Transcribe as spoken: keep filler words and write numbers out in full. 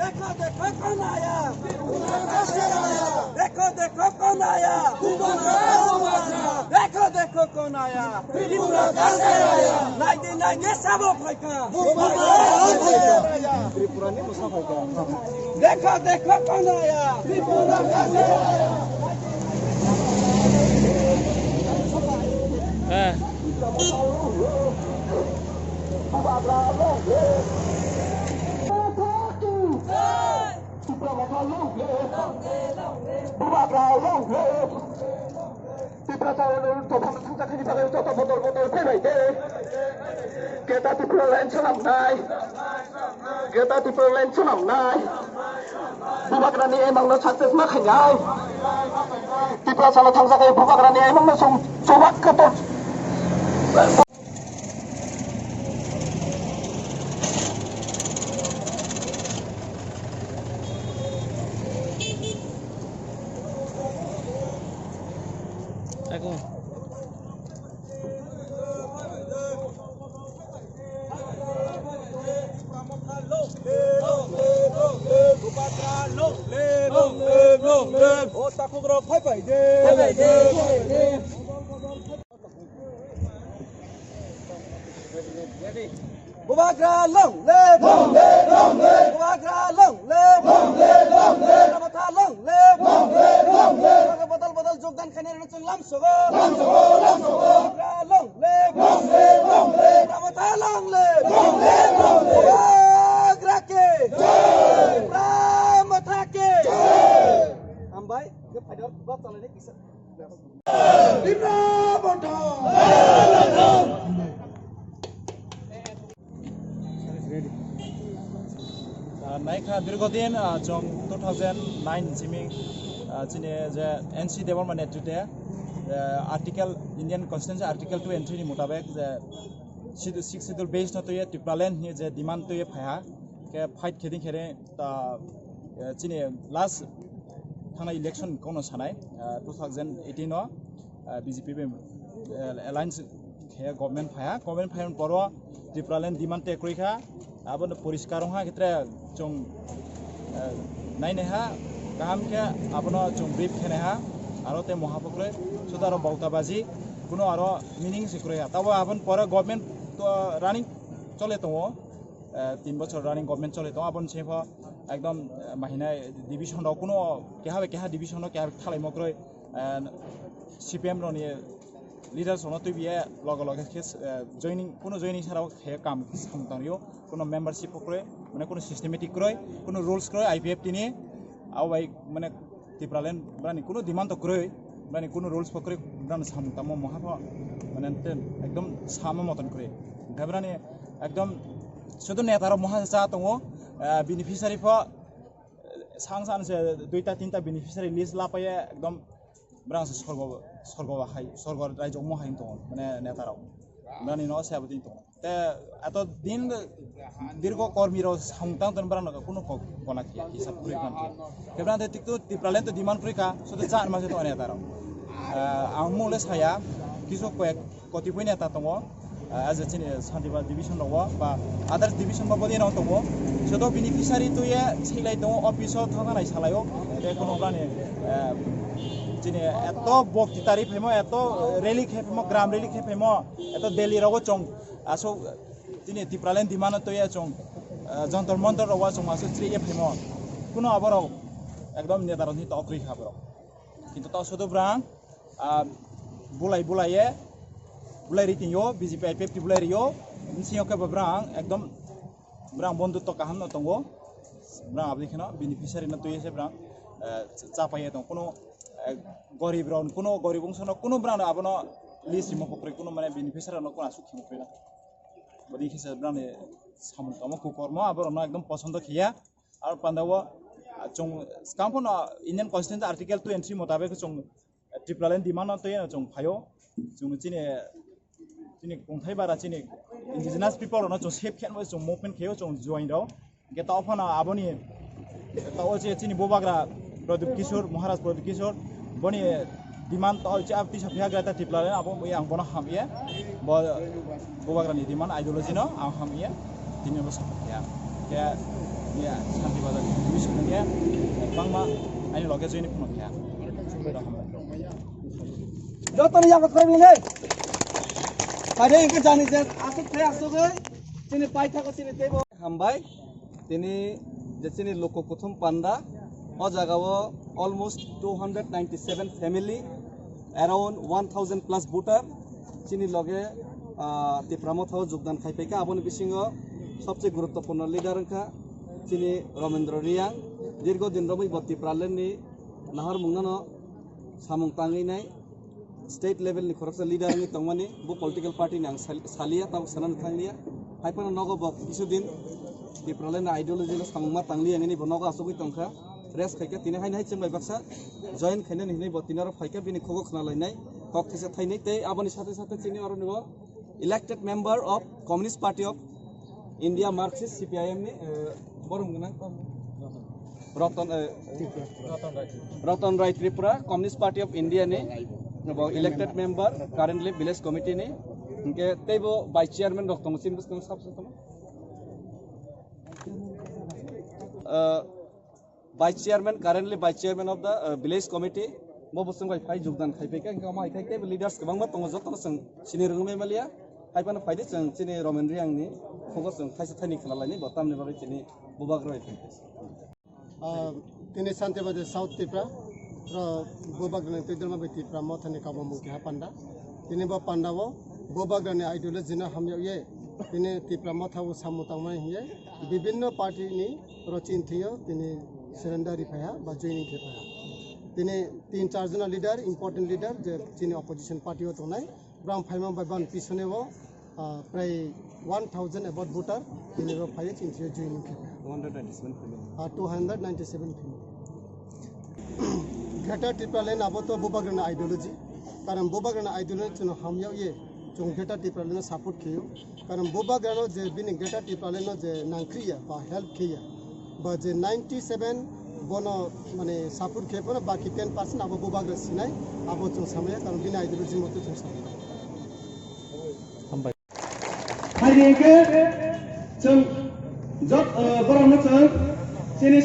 देखो देखो कौन आया, देखो देखो कौन आया, देखो देखो कौन आया। नाइदे नाइदे साबो फाइका। देखो देखो कौन आया। Tiprasa oro tophan thangjakhaini bagwi joto bodol bodol phaibai de. Greater Tipraland swnamnai. Greater Tipraland swnamnai. Bubagrani emangno success ma khainai. Tiprasano thangjakhai Bubagrani emangno chwng chubak kotor. Long live, long live, long live. O takhuk rok phai phai de. Phai phai de, phai phai de. Bubagra long live! Long live, long live! Bubagra long live! Long live, long live! Bubagra long live! Long live, long live! Bubagra bodol bodol jogdan khainai rwna chwng lam sogo. Lam sogo, lam sogo! Bubagra long live! Long live, long live! Bubagra long live! Long live, long live! Bubagra ki! Jai! Bubagra ki! Jai! Hambai, je phaidor bab chalai ni kisa. Tipra Motha! Ah, naikha dirghodin, ah, chwng two thousand nine simi, ah, chini je N C Debbarma netrite, eh, article, Indian Constitution Article two entry ni mutabek je Schedule, Sixth Schedule based no twiwi Tipraland ni je demand twiwi phaiha, khe fight kheding kheding ta, eh, chini last thangnai election kono sanai, eh, two thousand eighteen o, eh, B J P bai, eh, alliance khe government phaiha, government phaiya poro Tipraland demand te kwrwi kha, abono poriskar wngkha khe tre chwng, eh, nainaiha kaham khe abono chwng brief khenaiha, aro te moha pho kwrwi suda aro bauta baji kuno aro meaning se kwrwi ha, tabo aboni pore government to running chole tongo. Eh, tin bochor running government chole tongo, aboni simi pho ekdom, eh, mahina division rok kuno keha bai keha division rok keha bai thalaimo kwrwi, eh, C P M rokni leaders rokno twibiya loge loge khe, eh, joining, kuno joining sara o khe kam samung tangrio, kuno membership kwrwi, mane kuno systematic kwrwi, kuno rules kwrwi I P F T ni, abo bai mane Tipraland brani kuno demand to kwrwi, brani kuno rules pho kwrwi, brani samung tangmo moha pho, mane te ekdom sama moton kwrwi. Hwnkhe brani ekdom sudu neta rok moha cha tongo, eh, beneficiary pho, eh, sang sang se duita tinta beneficiary list lapaiye ekdom brang se sorgo, sorgo hai, sorgo raijak mo hai tongo, mane neta rok. Brani no se abodin tongo. Te eto din dirgo kormi rok samung tang tong brang no kuno kok kona kiya, hisab kwrwi khan kiya. Te brang te tik to Tipraland to demand kwrwi kha, so te chan ma se to neta rok. Eh, ang mole saya, kiso koyek kotipoi neta tongo, eh, as a chini Santibari division rogo ba others division ba bodi no tongo. Joto beneficiary tuye silai tongo, office o thangna nai salai o. Te kono brani, eh, chini eto bokti tari phaimo, eto rally khe phaimo, gram rally khe phaimo, eto Delhi rogo chong aswk chini Tipraland demand tuye chong, eh, Jantar Mantar rogo chong aswk chri ye phaimo. Kuno aborok ekdom neta rok ni tok ri kha borok. Kintu to sudu brang, ah, bulai bulai ye, bulai ri tingyo, B J P I P F T bulai riyo, bini siyok khe bo brang, ekdom brang bondhutto kaham no tongo, brang aboni kheno beneficiary no twiwi se brang, eh, chapaiye tong, kuno, eh, gorib rok, kuno gorib wngsa no, kuno brang abono list rimo pokri, kuno mane beneficiary no kuno aswk khimo pena. Bodi khe se brang ni samung tamo kukormo, aborok no ekdom posondo khiya, aro panda o, ah, chwng, skang phano Indian Constitution Article two entry motabek chwng, Tipraland demand no twi chwng phaio, chwng chini, chini kongthai bara chini indigenous people rokno chwng save khe chwng movement khaio chwng join rok. Hwnkhe tao phano aboni tao che chini bubagra Pradip Kishore, Maharaj Pradip Kishore, boni demand tao che aboni tisa phiya Greater Tipraland abo yang bono hamya, bo bubagrani demand ideology no ang hamya, tini bo support khaia. Khe ya, Shanti Bazar. Hwnkhe bangma ani loge join phunukya. Jotoni yago khoroknwi le. Paide hwnkhe jani je aswk khe aswk oi chini paithago chini teibo. Hambai. Tini je chini luku kuthum panda, o jaga o almost two hundred ninety seven family, around one thousand plus voter chini loge, ah, Tipra Motha o jogdan khai paikha. Aboni bisingo sobse guruttopurno leader wngkha chini Romendra Reang, dirgo din romwi bo Tipraland ni nahar mungno no samung tangwi nai. State level ni khoroksa leader wngwi tongmani, bo political party ni ang sal-, saliya, tabuk sanani thangliya. Haiphano nogo bo kisu din Tipraland ni ideology no samung ma tangliya hwnwi bo nogo achugwi tongkha. Rest khaikha, tini haino hai chwng bai baksa join khainani hinwi bo tini oro phaikha, bini khugo khna lainai, kok thaisa thainwi, tei aboni sathe sathe chini oro ni bo elected member of Communist Party of India, Marxist, C P I M ni, eh, borom gwnang Roton, eh, Roton Rai Tripura, Communist Party of India ni bo elected member, currently village committee ni, hwnkhe teibo vice chairman rok tongo, chini bwskango sab sab tongo. Eh, Vice Chairman, currently Vice Chairman of the, uh, Village Committee, bo bosong bai phai jogdan khai paikha, hingke omo hai khai teibo leaders kwbangma tongo, jotono chwng sini rwngwi maliya, hai phano phaidi chwng chini Romen Reang ni khugo chwng thaisa thaini khna laini, bo tamni bagwi chini bubagra bai phai. Ah, tini Santibari South Tipra, ro bubagrani twi dorma bai Tipra Mothani kabamung keha panda. Tini bo panda o bubagrani ideology no hamya ye, tini Tipra Motha o samung tangmani hiye, bibinno party ni oro chini thwio tini surrender ri phaiha ba joining khe phaiha. Tini tin char jona leader, important leader je chini opposition party o tongnai, borok phaima bai ban pisone o, ah, prai one thousand about voter tini oro phaiwi chini thwio joining khe phaiha. Two hundred ninety seven family. Ah, two hundred ninety seven family. Greater Tipraland abo to bubagrani ideology. Karon bubagrani ideology chwng hamya ye chwng Greater Tipraland no support khiyo. Karon bubagrano je bini Greater Tipraland no je nangkriya ba help khiya ba je ninety seven bono mane support khiya, bono baki ten percent abo bubagra sinai, abo chwng samaya, karon bini ideology mote chwng samaya. Hambai. Hai hingke chwng jot, eh, borokno chwng chini